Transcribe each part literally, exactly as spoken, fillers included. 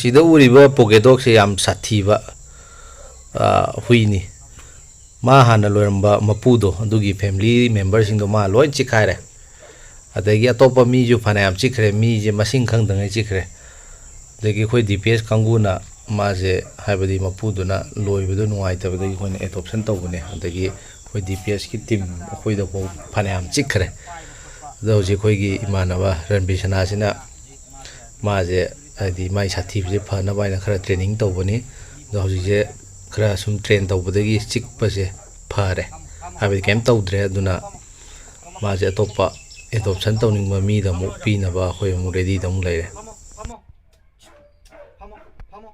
ꯁꯤꯗ ꯎꯔꯤꯕ ꯄꯣꯀꯦꯗꯣꯛꯁꯦ ꯌꯥꯝ ꯁꯥꯊꯤꯕ, ꯑ, ꯍꯨꯏꯅꯤ꯫ ꯃꯥ ꯍꯥꯟꯅ ꯂꯣꯏꯔꯝꯕ ꯃꯄꯨꯗꯣ, ꯑꯗꯨꯒꯤ ꯐꯦꯃꯤꯂꯤ ꯃꯦꯝꯕꯔꯁꯤꯡꯗꯣ ꯃꯥ ꯂꯣꯏ ꯆꯤꯛꯈꯥꯏꯔꯦ꯫ ꯑꯗꯒꯤ ꯑꯇꯣꯞꯄ ꯃꯤꯁꯨ ꯐꯅꯌꯥꯝ ꯆꯤꯛꯈ꯭ꯔꯦ, ꯃꯤꯁꯦ ꯃꯁꯤꯡ ꯈꯪꯗꯉꯩ ꯆꯤꯛꯈ꯭ꯔꯦ꯫ ꯑꯗꯒꯤ ꯑꯩꯈꯣꯏ ꯗꯤ ꯄꯤ ꯑꯦꯁ ꯀꯥꯡꯕꯨꯅ ꯃꯥꯁꯦ, ꯍꯥꯏꯕꯗꯤ ꯃꯄꯨꯗꯨꯅ ꯂꯣꯏꯕꯗꯣ ꯅꯨꯡꯉꯥꯏꯇꯕꯗꯒꯤ ꯑꯩꯈꯣꯏꯅ ꯑꯦꯗꯣꯞꯁꯟ ꯇꯧꯕꯅꯦ꯫ ꯑꯗꯒꯤ ꯑꯩꯈꯣꯏ ꯗꯤ ꯄꯤ ꯑꯦꯁꯀꯤ ꯇꯤꯝ ꯑꯩꯈꯣꯏꯗꯐꯥꯎ ꯐꯅꯌꯥꯝ ꯆꯤꯛꯈ꯭ꯔꯦ꯫ ꯑꯗꯣ ꯍꯧꯖꯤꯛ ꯑꯩꯈꯣꯏꯒꯤ ꯏꯃꯥꯟꯅꯕ ꯔꯟꯕꯤꯔ ꯁꯅꯥꯁꯤꯅ ꯃꯥꯁꯦ, ꯍꯥꯏꯗꯤ ꯃꯥꯏ ꯁꯥꯊꯤꯕꯁꯦ ꯐꯅꯕ ꯍꯥꯏꯅ ꯈꯔ ꯇ꯭ꯔꯦꯅꯤꯡ ꯇꯧꯕꯅꯤ꯫ ꯑꯗꯣ ꯍꯧꯖꯤꯛꯁꯦ ꯈꯔ ꯁꯨꯝ ꯇ꯭ꯔꯦꯟ ꯇꯧꯕꯗꯒꯤ ꯆꯤꯛꯄꯁꯦ ꯐꯔꯦ, ꯍꯥꯏꯕꯗꯤ ꯀꯩꯝ ꯇꯧꯗ꯭ꯔꯦ꯫ ꯑꯗꯨꯅ ꯃꯥꯁꯦ ꯑꯇꯣꯞꯄ ꯑꯦꯗꯣꯞꯁꯟ ꯇꯧꯅꯤꯡꯕ ꯃꯤꯗ ꯑꯃꯨꯛ ꯄꯤꯅꯕ ꯑꯩꯈꯣꯏ ꯑꯃꯨꯛ ꯔꯦꯗꯤꯗ ꯑꯃꯨꯛ ꯂꯩꯔꯦ꯫ ꯐꯝꯃꯣ, ꯐꯝꯃꯣ, ꯐꯝꯃꯣ꯫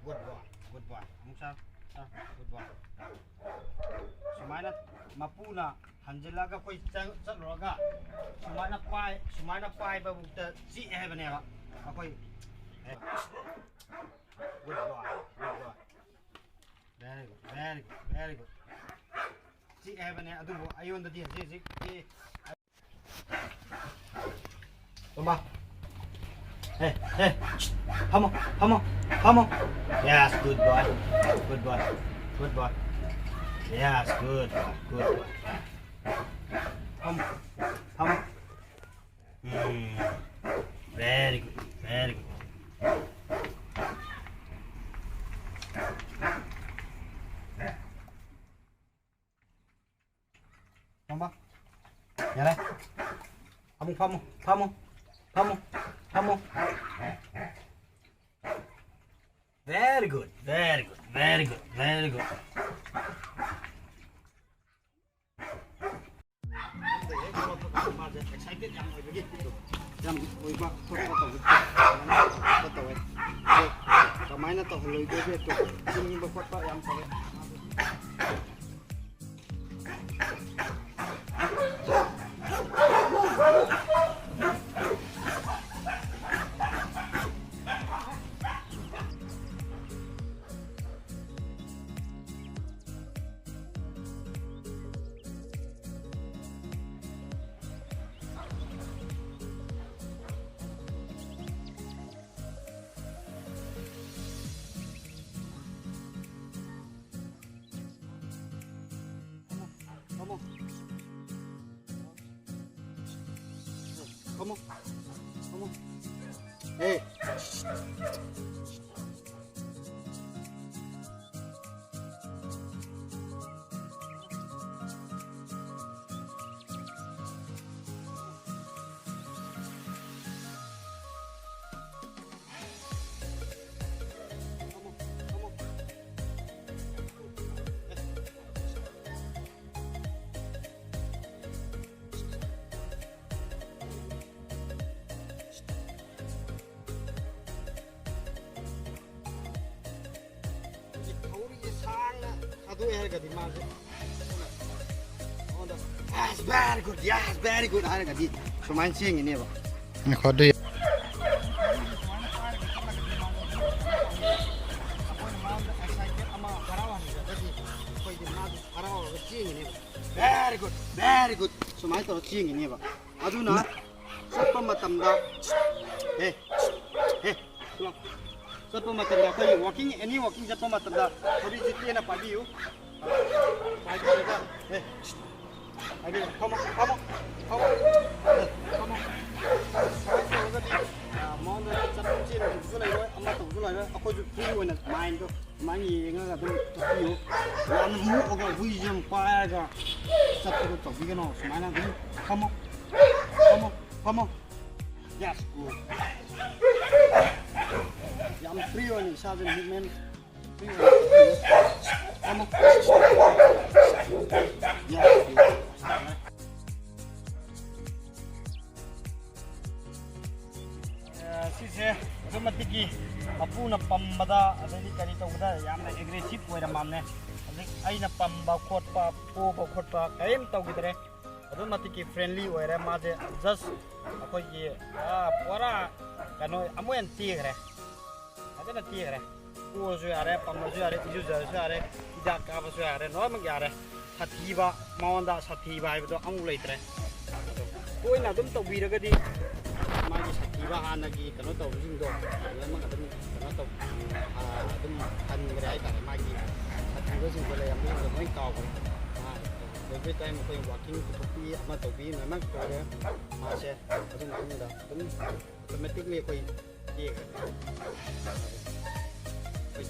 Good boy, good boy. ꯑꯃꯨꯛ ꯆꯥ, ꯆꯥ, good boy. ꯁꯨꯃꯥꯏꯅ ꯃꯄꯨꯅ ꯍꯟꯖꯤꯜꯂꯒ ꯑꯩꯈꯣꯏ ꯆꯪ-, ꯆꯠꯂꯨꯔꯒ ꯁꯨꯃꯥꯏꯅ ꯄꯥꯏ-, ꯁꯨꯃꯥꯏꯅ ꯄꯥꯏꯕꯕꯨꯛꯇ ꯆꯤꯛꯑꯦ ꯍꯥꯏꯕꯅꯦꯕ ꯑꯩꯈꯣꯏ꯫ Good boy, good boy. Very good, very good, very good. ꯆꯤꯛꯑꯦ ꯍꯥꯏꯕꯅꯦ, ꯑꯗꯨꯕꯨ ꯑꯩꯉꯣꯟꯗꯗꯤ ꯍꯧꯖꯤꯛ ꯍꯧꯖꯤꯛꯇꯤ ꯇꯣꯝꯕ꯫ ꯍꯦ, ꯍꯦ, ꯐꯝꯃꯣ, ꯐꯝꯃꯣ, ꯐꯝꯃꯣ꯫ Yes, good boy. Good boy. Good boy. Yes, good boy. Good boy. ꯐꯝꯃꯣ, ꯐꯝꯃꯣ꯫ ꯎꯝ, very good, very good. ꯐꯝꯃꯣ꯫ ꯌꯥꯔꯦ꯫ ꯑꯃꯨꯛ ꯐꯝꯃꯣ, ꯐꯝꯃꯣ, ꯐꯝꯃꯣ, ꯐꯝꯃꯣ꯫ Very good, very good, very good, very good. ꯃꯥꯁꯦ excited ꯌꯥꯝ ꯑꯣꯏꯕꯒꯤ, ꯌꯥꯝ ꯑꯣꯏꯕ ꯈꯣꯠꯄ ꯇꯧꯕ, ꯈꯣꯠꯄ ꯇꯧꯋꯦ꯫ ꯑꯗꯣ ꯀꯃꯥꯏꯅ ꯇꯧꯍꯜꯂꯣꯏꯗꯣꯏꯒꯦ? ꯆꯤꯡꯕ ꯈꯣꯠꯄ ꯌꯥꯝ ꯇꯧꯋꯦ꯫ Come on. Come on. Hey. ꯍꯧꯖꯤꯛ ꯊꯧꯔꯤꯁꯦ ꯁꯥꯡꯅ ꯊꯥꯗꯣꯛꯑꯦ ꯍꯥꯏꯔꯒꯗꯤ ꯃꯥꯁꯦ ꯃꯉꯣꯟꯗ, "Yes, very good, yes, very good" ꯍꯥꯏꯔꯒꯗꯤ ꯁꯨꯃꯥꯏꯅ ꯆꯦꯟꯒꯤꯅꯦꯕ꯫ ꯉꯥꯏꯈꯣ, ꯑꯗꯨ ꯑꯩꯈꯣꯏꯅ ꯃꯉꯣꯟꯗ excited ꯑꯃ ꯍꯔꯥꯎꯍꯟꯗ꯭ꯔꯒꯗꯤ ꯑꯩꯈꯣꯏꯗꯤ ꯃꯥꯁꯨ ꯍꯔꯥꯎꯔꯒ ꯆꯦꯟꯒꯤꯅꯦꯕ꯫ "Very good, very good" ꯁꯨꯃꯥꯏꯅ ꯇꯧꯔꯒ ꯆꯦꯟꯒꯤꯅꯦꯕ꯫ ꯑꯗꯨꯅ ꯆꯠꯄ ꯃꯇꯝꯗ, ꯑꯦ, ꯑꯦ, ꯂꯥꯎ꯫ ꯆꯠꯄ ꯃꯇꯝꯗ ꯑꯩꯈꯣꯏ walking, any walking ꯆꯠꯄ ꯃꯇꯝꯗ ꯊꯧꯔꯤꯁꯤ ꯇꯦꯟꯅ ꯄꯥꯏꯕꯤꯌꯨ꯫ ꯄꯥꯏꯕꯤꯔꯒ, ꯑꯦ, ꯄꯥꯏꯕꯤꯌꯨ꯫ ꯐꯝꯃꯣ, ꯐꯝꯃꯣ, ꯐꯝꯃꯣ꯫ ꯑꯦ, ꯐꯝꯃꯣ꯫ ꯁꯨꯃꯥꯏꯅ ꯇꯧꯔꯒꯗꯤ, ꯑ, ꯃꯉꯣꯟꯗ ꯆꯠꯊꯣꯛ ꯆꯦꯟꯕꯁꯨ ꯂꯩꯔꯣꯏ, ꯑꯃ ꯇꯧꯕꯁꯨ ꯂꯩꯔꯣꯏ꯫ ꯑꯩꯈꯣꯏꯁꯨ free ꯑꯣꯏꯅ mindꯗꯣ ꯁꯨꯃꯥꯏꯅ ꯌꯦꯡꯉꯒ ꯑꯗꯨꯝ ꯆꯠꯄꯤꯌꯨ꯫ ꯌꯥꯝꯅ ꯃꯣꯛꯑꯒ ꯍꯨꯏꯁꯦ ꯌꯥꯝ ꯄꯥꯏꯔꯒ ꯆꯠꯄꯗꯣ ꯇꯧꯕꯤꯒꯅꯣ꯫ ꯁꯨꯃꯥꯏꯅ ꯑꯗꯨꯝ ꯐꯝꯃꯣ, ꯐꯝꯃꯣ, ꯐꯝꯃꯣ꯫ Yes, good. ꯌꯥꯝ free ꯑꯣꯏꯅ ꯏꯁꯥꯁꯦ movement free ꯑꯣꯏꯅ ꯆꯠꯄꯤꯌꯨ꯫ ꯐꯝꯃꯣ꯫ Yes, good. ꯑ, ꯁꯤꯁꯦ ꯑꯗꯨꯛ ꯃꯇꯤꯛꯀꯤ ꯃꯄꯨꯅ ꯄꯝꯕꯗ ꯑꯗꯩꯗꯤ ꯀꯔꯤ ꯇꯧꯕꯗ ꯌꯥꯝꯅ aggressive ꯑꯣꯏꯔꯝꯃꯝꯅꯦ꯫ ꯍꯧꯖꯤꯛ ꯑꯩꯅ ꯄꯝꯕ ꯈꯣꯠꯄ, ꯐꯨꯕ ꯈꯣꯠꯄ ꯀꯔꯤꯝ ꯇꯧꯈꯤꯗ꯭ꯔꯦ꯫ ꯑꯗꯨꯛ ꯃꯇꯤꯛꯀꯤ friendly ꯑꯣꯏꯔꯦ ꯃꯥꯁꯦ꯫ Just ꯑꯩꯈꯣꯏꯒꯤ, ꯑ, ꯄꯨꯔꯥ ꯀꯩꯅꯣ ꯑꯃꯨꯛ ꯍꯦꯟꯅ ꯇꯦꯈ꯭ꯔꯦ꯫ ꯐꯖꯅ ꯇꯦꯈ꯭ꯔꯦ꯫ ꯄꯨꯔꯁꯨ ꯌꯥꯔꯦ, ꯄꯝꯃꯁꯨ ꯌꯥꯔꯦ, ꯏꯔꯨꯖꯔꯁꯨ ꯌꯥꯔꯦ, ꯍꯤꯗꯥꯛ ꯀꯥꯞꯄꯁꯨ ꯌꯥꯔꯦ, ꯂꯣꯏꯅꯃꯛ ꯌꯥꯔꯦ꯫ ꯁꯥꯊꯤꯕ, ꯃꯉꯣꯟꯗ ꯁꯥꯊꯤꯕ ꯍꯥꯏꯕꯗꯣ ꯑꯃꯨꯛ ꯂꯩꯇ꯭ꯔꯦ꯫ ꯑꯗꯣ ꯇꯣꯏꯅ ꯑꯗꯨꯝ ꯇꯧꯕꯤꯔꯒꯗꯤ ꯃꯥꯒꯤ ꯁꯥꯊꯤꯕ ꯍꯥꯟꯅꯒꯤ ꯀꯩꯅꯣ ꯇꯧꯕꯁꯤꯡꯗꯣ ꯂꯣꯏꯅꯃꯛ ꯑꯗꯨꯝ ꯀꯩꯅꯣ ꯇꯧ-, ꯑꯥ, ꯑꯗꯨꯝ ꯍꯟꯈ꯭ꯔꯦ ꯍꯥꯏꯇꯥꯔꯦ꯫ ꯃꯥꯒꯤ ꯁꯥꯊꯤꯕꯁꯤꯡꯗꯣ ꯂꯩꯔꯝꯕꯁꯤꯡꯗꯣ ꯂꯣꯏ ꯀꯥꯎꯈ꯭ꯔꯦ꯫ ꯃꯥ Every time ꯑꯩꯈꯣꯏ walking ꯄꯨꯊꯣꯛꯄꯤ ꯑꯃ ꯇꯧꯕꯤ ꯂꯣꯏꯅꯃꯛ ꯇꯧꯔꯦ꯫ ꯃꯥꯁꯦ ꯑꯗꯨ ꯃꯇꯨꯡꯗ ꯑꯗꯨꯝ automatically ꯑꯩꯈꯣꯏ ꯇꯦꯛꯈ꯭ꯔꯦ꯫ ꯑꯩꯈꯣꯏ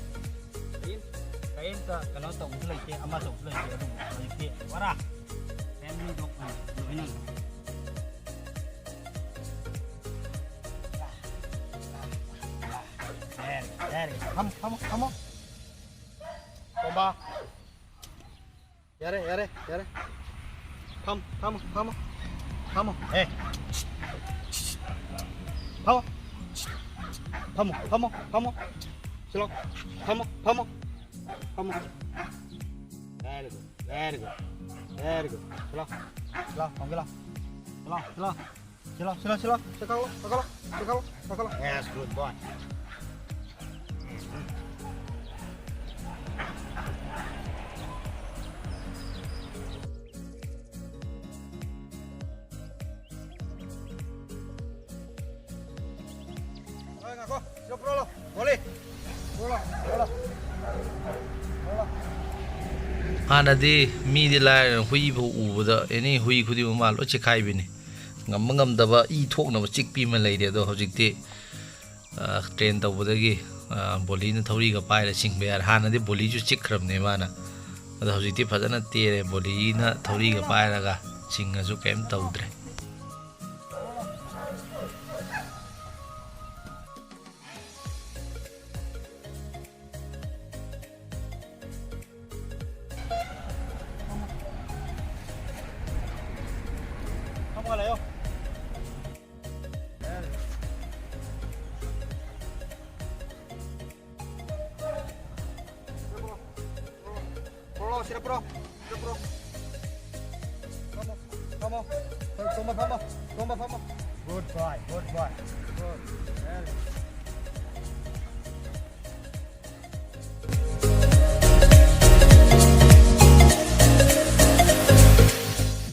ꯀꯔꯤꯝ-, ꯀꯔꯤꯝꯇ ꯀꯩꯅꯣ ꯇꯧꯕꯁꯨ ꯂꯩꯇꯦ, ꯑꯃ ꯇꯧꯕꯁꯨ ꯂꯩꯇꯦ꯫ ꯑꯗꯨꯕꯨ ꯍꯧꯖꯤꯛꯇꯤ ꯄꯨꯔꯥ family dog ꯑꯣꯏꯅ ꯂꯣꯏꯅ ꯌꯥꯔꯦ, ꯌꯥꯔꯦ꯫ ꯐꯝ, ꯐꯝ, ꯐꯝꯃꯣ꯫ ꯇꯣꯝꯕ꯫ ꯌꯥꯔꯦ, ꯌꯥꯔꯦ, ꯌꯥꯔꯦ꯫ ꯐꯝ, ꯐꯝꯃꯣ, ꯐꯝꯃꯣ꯫ ꯐꯝꯃꯣ꯫ ꯑꯦ꯫ ꯐꯝꯃꯣ꯫ ꯐꯝꯃꯣ, ꯐꯝꯃꯣ, ꯐꯝꯃꯣ꯫ ꯁꯤꯂꯣ꯫ ꯐꯝꯃꯣ, ꯐꯝꯃꯣ꯫ ꯐꯝꯃꯣ꯫ Very good, very good, very good. ꯁꯤꯂꯣ꯫ ꯁꯤꯂꯣ, ꯐꯝꯒꯦ ꯂꯥꯎ꯫ ꯁꯤꯂꯣ, ꯁꯤꯂꯣ꯫ ꯁꯤꯂꯣ, ꯁꯤꯂꯣ, ꯁꯤꯂꯣ꯫ ꯁꯤ ꯀꯥꯈꯠꯂꯣ, ꯀꯥꯈꯠꯂꯣ, ꯁꯤ ꯀꯥꯈꯠꯂꯣ, ꯀꯥꯈꯠꯂꯣ꯫ Yes, good boy. ꯍꯣꯏ, ꯉꯥꯏꯈꯣ꯫ ꯁꯤꯗ ꯄꯨꯔꯛꯑꯣ ꯂꯥꯎ꯫ ꯕꯣꯂꯤ꯫ ꯄꯨꯔꯛꯑꯣ ꯂꯥꯎ, ꯄꯨꯔꯛꯑꯣ ꯂꯥꯎ꯫ ꯄꯨꯔꯛꯑꯣ ꯂꯥꯎ꯫ ꯍꯥꯟꯅꯗꯤ ꯃꯤꯗꯤ ꯂꯥꯏꯔꯅ ꯍꯨꯏ ꯐꯥꯎ ꯎꯕꯗ ꯑꯦꯅꯤ ꯍꯨꯏ ꯈꯨꯗꯤꯡꯃꯛ ꯃꯥ ꯂꯣꯏ ꯆꯤꯛꯈꯥꯏꯕꯤꯅꯤ꯫ ꯉꯝꯕ ꯉꯝꯗꯕ ꯏ ꯊꯣꯛꯅꯕ ꯆꯤꯛꯄꯤ ꯑꯃ ꯂꯩꯔꯦ꯫ ꯑꯗꯣ ꯍꯧꯖꯤꯛꯇꯤ, ꯑ, ꯇ꯭ꯔꯦꯟ ꯇꯧꯕꯗꯒꯤ, ꯑ, ꯕꯣꯂꯤꯅ ꯊꯧꯔꯤꯒ ꯄꯥꯏꯔ ꯆꯤꯡꯕ ꯌꯥꯔꯦ꯫ ꯍꯥꯟꯅꯗꯤ ꯕꯣꯂꯤꯁꯨ ꯆꯤꯛꯈ꯭ꯔꯕꯅꯦ ꯃꯥꯅ꯫ ꯑꯗꯣ ꯍꯧꯖꯤꯛꯇꯤ ꯐꯖꯅ ꯇꯦꯔꯦ꯫ ꯕꯣꯂꯤꯅ ꯊꯧꯔꯤꯒ ꯄꯥꯏꯔꯒ ꯆꯤꯡꯉꯁꯨ ꯀꯩꯝ ꯇꯧꯗ꯭ꯔꯦ꯫ ꯐꯝꯃꯒ ꯂꯩꯌꯣ꯫ ꯄꯨꯔꯛꯑꯣ, ꯁꯤꯗ ꯄꯨꯔꯛꯑꯣ, ꯁꯤꯗ ꯄꯨꯔꯛꯑꯣ꯫ ꯐꯝꯃꯣ, ꯐꯝꯃꯣ꯫ ꯇꯣꯝꯕ ꯐꯝꯃꯣ, ꯇꯣꯝꯕ ꯐꯝꯃꯣ꯫ Good boy, good boy. Good. Very good.